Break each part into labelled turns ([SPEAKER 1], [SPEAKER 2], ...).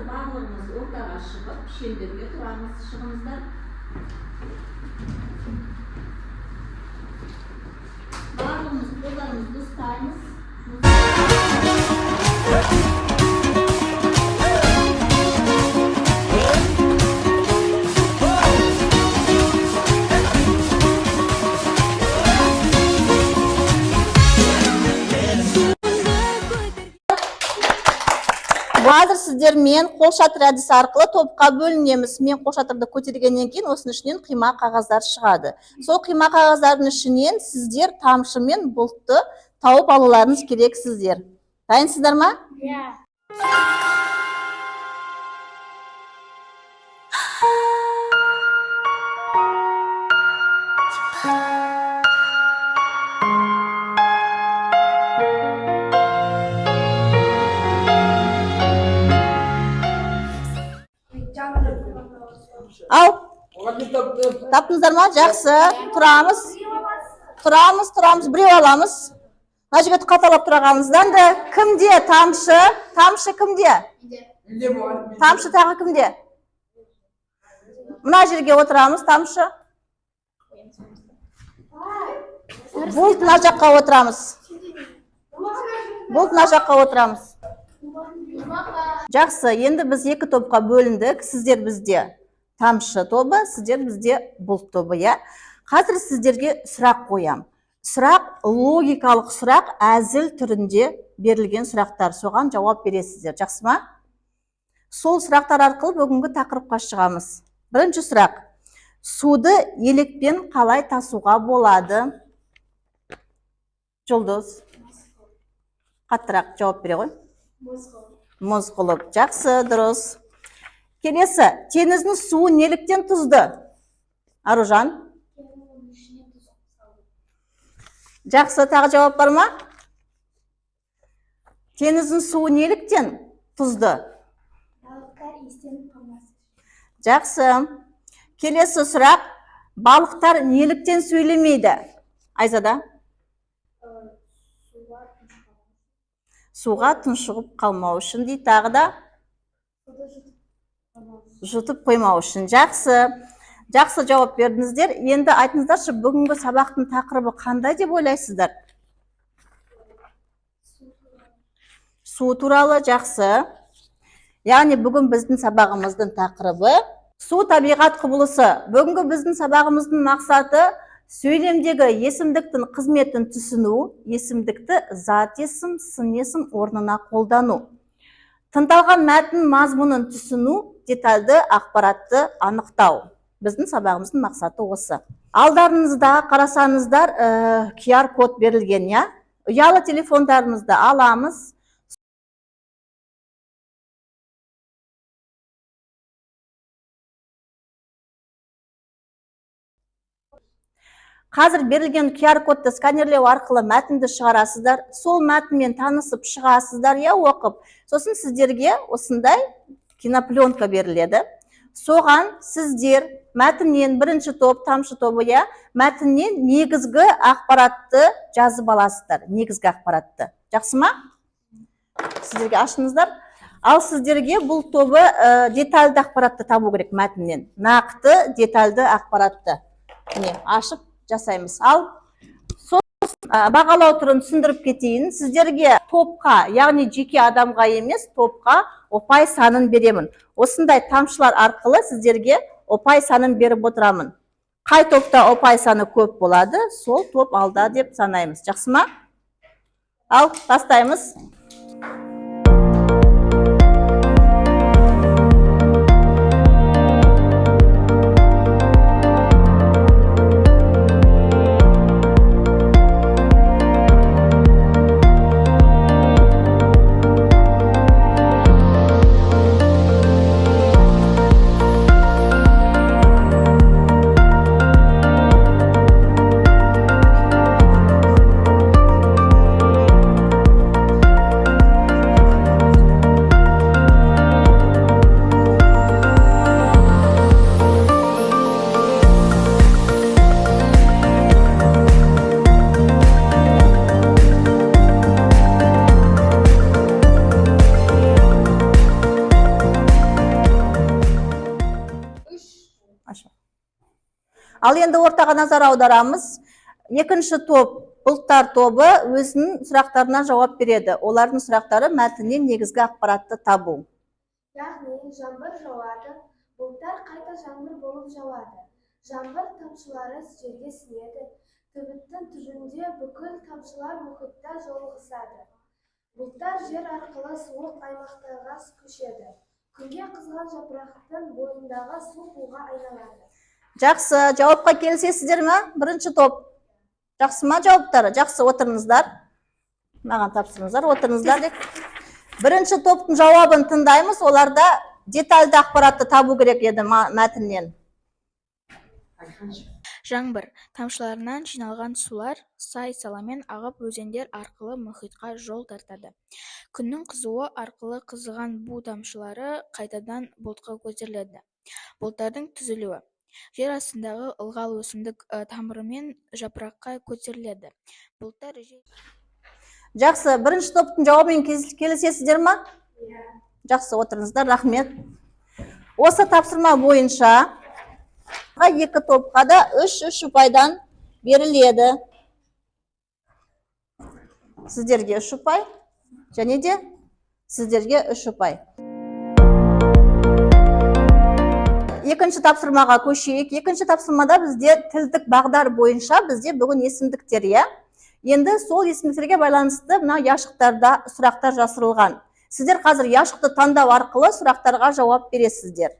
[SPEAKER 1] Қазір барлығымыз ортаға шығып, шеңберге тұрамыз. Шығыңыздар. Барлығымыз қолдарымызды ұстаймыз. Қазір сіздермен қолшатыр әдісі арқылы топқа бөлінеміз. Мен қолшатырды көтергеннен кейін осының ішінен қима қағаздар шығады. Сол қима қағаздардың ішінен сіздер тамшы мен бұлтты тауып алуларыңыз керексіздер. Дайынсыздар ма?
[SPEAKER 2] Иә.
[SPEAKER 1] Ал, таптыңыздар ма? Жақсы. Тұрамыз. Тұрамыз, тұрамыз, біреу аламыз. Мына жігіт қаталап тұрғаныңыздан да кімде тамшы? Тамшы кімде? Тамшы тағы кімде? Мына жерге отырамыз, тамшы. Бұлт мына жаққа отырамыз. Бұлт мына жаққа отырамыз. Жақсы, енді біз екі топқа бөліндік. Сіздер бізде тамшы тобы, сіздер бізде бұлт тобы, иә? Қазір сіздерге сұрақ қоям. Сұрақ логикалық сұрақ, әзіл түрінде берілген сұрақтар. Соған жауап бересіздер. Жақсы ма? Сол сұрақтар арқылы бүгінгі тақырыпқа шығамыз. Бірінші сұрақ. Суды елекпен қалай тасуға болады? Жұлдыз. Қаттырақ жауап бере ғой. Мұз қылып. Жақсы, дұрыс. Келесі, теңіздің суы неліктен тұзды? Аружан? Жақсы, тағы жауап бар ма? Теңіздің суы неліктен тұзды?
[SPEAKER 2] Балықтар иістеніп қалмас.
[SPEAKER 1] Жақсы. Келесі сұрақ, балықтар неліктен сөйлемейді? Айзада? Суға тұншығып қалмау үшін дейді, тағы да жұтып қоймау үшін. Жақсы. Жақсы жауап бердіңіздер. Енді айтыңыздаршы, бүгінгі сабақтың тақырыбы қандай деп ойлайсыздар? Су туралы. Жақсы. Яғни бүгін біздің сабағымыздың тақырыбы су табиғат құбылысы. Бүгінгі біздің сабағымыздың мақсаты сөйлемдегі есімдіктің қызметін түсіну, есімдікті зат есім, сын есім орнына қолдану. Тыңдалған мәтін мазмұнын түсіну, детальді ақпаратты анықтау. Біздің сабағымыздың мақсаты осы. Алдарыңызда қарасаңыздар, QR код берілген, иә? Ұялы телефондарымызды аламыз. Қазір берілген QR кодты сканерлеу арқылы мәтінді шығарасыздар. Сол мәтінмен танысып шығасыздар, иә, оқып. Сосын сіздерге осындай кинопленка беріледі. Соған сіздер мәтіннен бірінші топ, тамшы тобы, иә, мәтіннен негізгі ақпаратты жазып аласыздар. Негізгі ақпаратты. Жақсы ма? Сіздерге ашыңыздар. Ал сіздерге бұл тобы детальді ақпаратты табу керек мәтіннен. Нақты детальді ақпаратты. Міне, ашып жасаймыз. Ал сосын бағалау түрін түсіндіріп кетейін. Сіздерге топқа, яғни жеке адамға емес, топқа ұпай санын беремін. Осындай тамшылар арқылы сіздерге ұпай санын беріп отырамын. Қай топта ұпай саны көп болады, сол топ алда деп санаймыз. Жақсы ма? Ал, бастаймыз. Ал енді ортаға назар аударамыз. Екінші топ, бұлттар тобы, өзінің сұрақтарына жауап береді. Олардың сұрақтары мәтіннен негізгі ақпаратты табу.
[SPEAKER 2] Яғни жаңбыр жауады, бұлттар қайта жаңбыр болып жауады. Жаңбыр тамшылары жерге сіңеді. Түбіттің түбінде бүкіл тамшылар мұхитта жолығысады. Бұлттар жер арқылы суық аймақтарға көшеді. Күнге қызған жапырақтың бойындағы су буға айналады.
[SPEAKER 1] Жақсы, жауапқа келісесіздер ме? Бірінші топ. Жақсы ма жауаптары? Жақсы, отырыңыздар. Маған тапсырыңыздар, отырыңыздар деп. Бірінші топтың жауабын тыңдаймыз. Оларда детальді ақпаратты табу керек еді мәтіннен.
[SPEAKER 3] Жаңбыр тамшыларынан жиналған сулар сай-саламен ағып, өзендер арқылы мұхитқа жол тартады. Күннің қызуы арқылы қызыған бу тамшылары қайтадан бұлтқа көтеріледі. Бұлттардың түзілуі. Жер астындағы ылғал өсімдік тамырымен жапыраққа көтеріледі. Бұлттар жел
[SPEAKER 1] Жақсы, бірінші топтың жауабымен келісесіздер ма?
[SPEAKER 2] Иә.
[SPEAKER 1] Жақсы, отырыңыздар, рахмет. Осы тапсырма бойынша екі топқа да үш-үш ұпайдан беріледі. Сіздерге 3 ұпай, және де сіздерге 3 ұпай. Екінші тапсырмаға көшейік. Екінші тапсырмада бізде тілдік бағдар бойынша бізде бүгін есімдіктер, иә? Енді сол есімдіктерге байланысты мына ұяшықтарда сұрақтар жасырылған. Сіздер қазір ұяшықты таңдау арқылы сұрақтарға жауап бересіздер.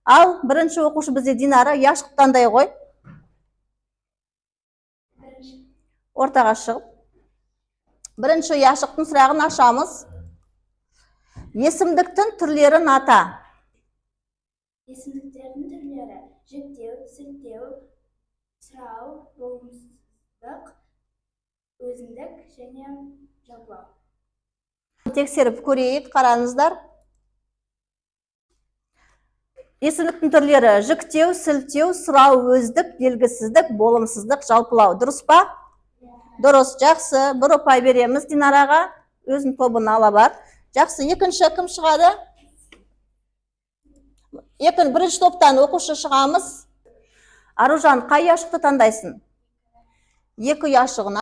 [SPEAKER 1] Ал бірінші оқушы бізде Динара, ұяшықты таңдай ғой.
[SPEAKER 2] Бірінші.
[SPEAKER 1] Ортаға шығып. Бірінші ұяшықтың сұрағын ашамыз. Есімдіктің түрлерін ата.
[SPEAKER 2] Есімдіктердің түрлері: жіктеу, сілтеу, сұрау, болымсыздық, өзіндік және жалпылау.
[SPEAKER 1] Тексеріп көрейік, қараңыздар. Есімдіктің түрлері: жіктеу, сілтеу, сұрау, өздік, белгісіздік, болымсыздық, жалпылау. Дұрыс па? Дұрыс, жақсы. Бір ұпай береміз Динараға. Өзінің тобын ала бар. Жақсы, екінші кім шығады? Бірінші топтан оқушы шығамыз. Аружан, қай ұяшықты таңдайсың? Екі ұяшығын.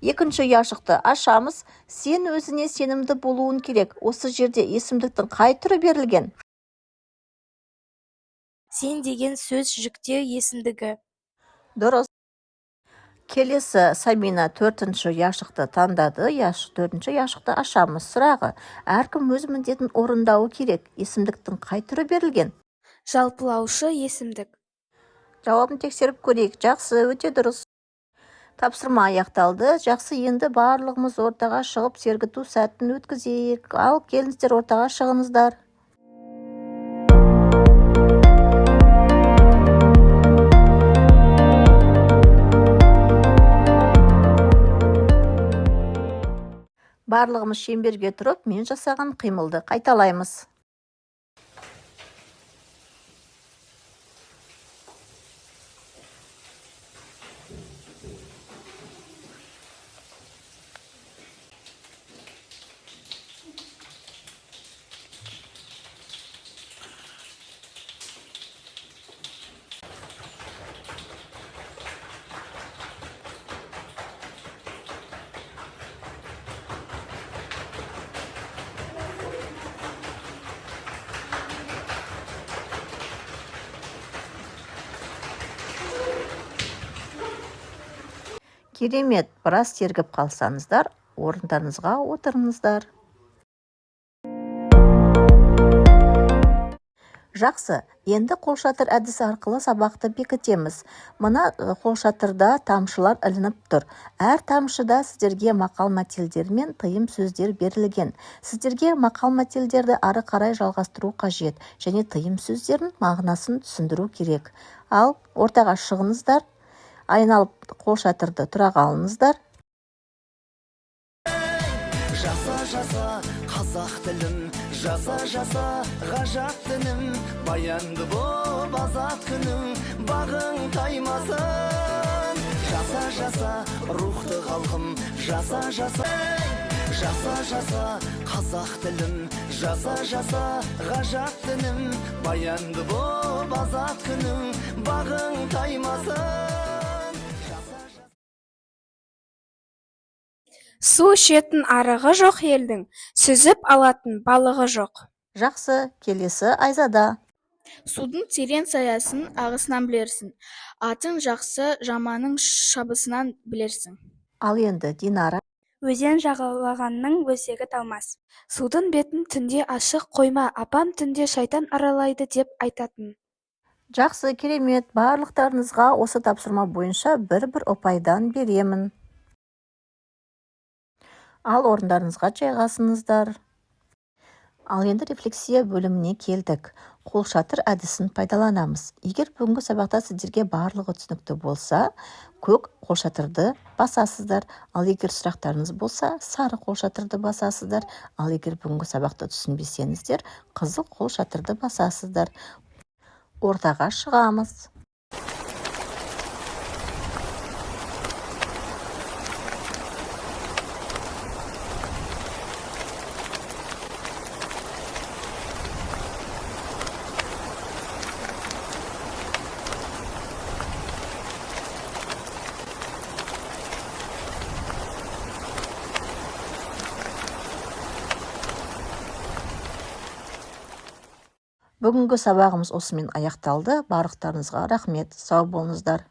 [SPEAKER 1] Екінші ұяшықты ашамыз. Сен өзіне сенімді болуың керек. Осы жерде есімдіктің қай түрі берілген?
[SPEAKER 4] Сен деген сөз жіктеу есімдігі.
[SPEAKER 1] Дұрыс. Келесі Сабина төртінші ұяшықты таңдады. Төртінші ұяшықты ашамыз. Сұрағы: әркім өз міндетін орындауы керек. Есімдіктің қай түрі берілген?
[SPEAKER 4] Жалпылаушы есімдік.
[SPEAKER 1] Жауабын тексеріп көрейік. Жақсы, өте дұрыс. Тапсырма аяқталды. Жақсы, енді барлығымыз ортаға шығып сергіту сәтін өткізейік. Ал келіңіздер, ортаға шығыңыздар. Барлығымыз шеңберге тұрып, мен жасаған қимылды қайталаймыз. Керемет, біраз сергіп қалсаңыздар, орындарыңызға отырыңыздар. Жақсы, енді қолшатыр әдісі арқылы сабақты бекітеміз. Мына қолшатырда тамшылар ілініп тұр. Әр тамшыда сіздерге мақал-мәтелдер мен тыйым сөздер берілген. Сіздерге мақал-мәтелдерді ары қарай жалғастыру қажет және тыйым сөздердің мағынасын түсіндіру керек. Ал ортаға шығыңыздар. Айналып қолшатырды тұра қалыңыздар.
[SPEAKER 5] Жаса, жаса, қазақ тілім, жаса, жаса, ғажап дінім, баянды боп азат күнім, бағың таймасын. Жаса, жаса, рухты халқым, жаса, жаса, жаса, жаса. Қазақ тілім, жаса, жаса, ғажап дінім, баянды боп азат күнім, бағың таймасын. Жаса, жаса.
[SPEAKER 2] Су ішетін арығы жоқ елдің, сүзіп алатын балығы жоқ.
[SPEAKER 1] Жақсы, келесі Айзада.
[SPEAKER 3] Судың терең саясын ағысынан білерсің, атың жақсы жаманын шабысынан білерсің.
[SPEAKER 1] Ал енді Динара.
[SPEAKER 6] Өзен жағалағанның өзегі талмас.
[SPEAKER 4] Судың бетін түнде ашық қойма, апам түнде шайтан аралайды деп айтатын.
[SPEAKER 1] Жақсы, керемет. Барлықтарыңызға осы тапсырма бойынша бір-бір ұпайдан беремін. Ал орындарыңызға жайғасыңыздар. Ал енді рефлексия бөліміне келдік. Қолшатыр әдісін пайдаланамыз. Егер бүгінгі сабақта сіздерге барлығы түсінікті болса, көк қолшатырды басасыздар. Ал егер сұрақтарыңыз болса, сары қолшатырды басасыздар. Ал егер бүгінгі сабақты түсінбесеңіздер, қызыл қолшатырды басасыздар. Ортаға шығамыз. Бүгінгі сабағымыз осымен аяқталды. Барлықтарыңызға рахмет. Сау болыңыздар.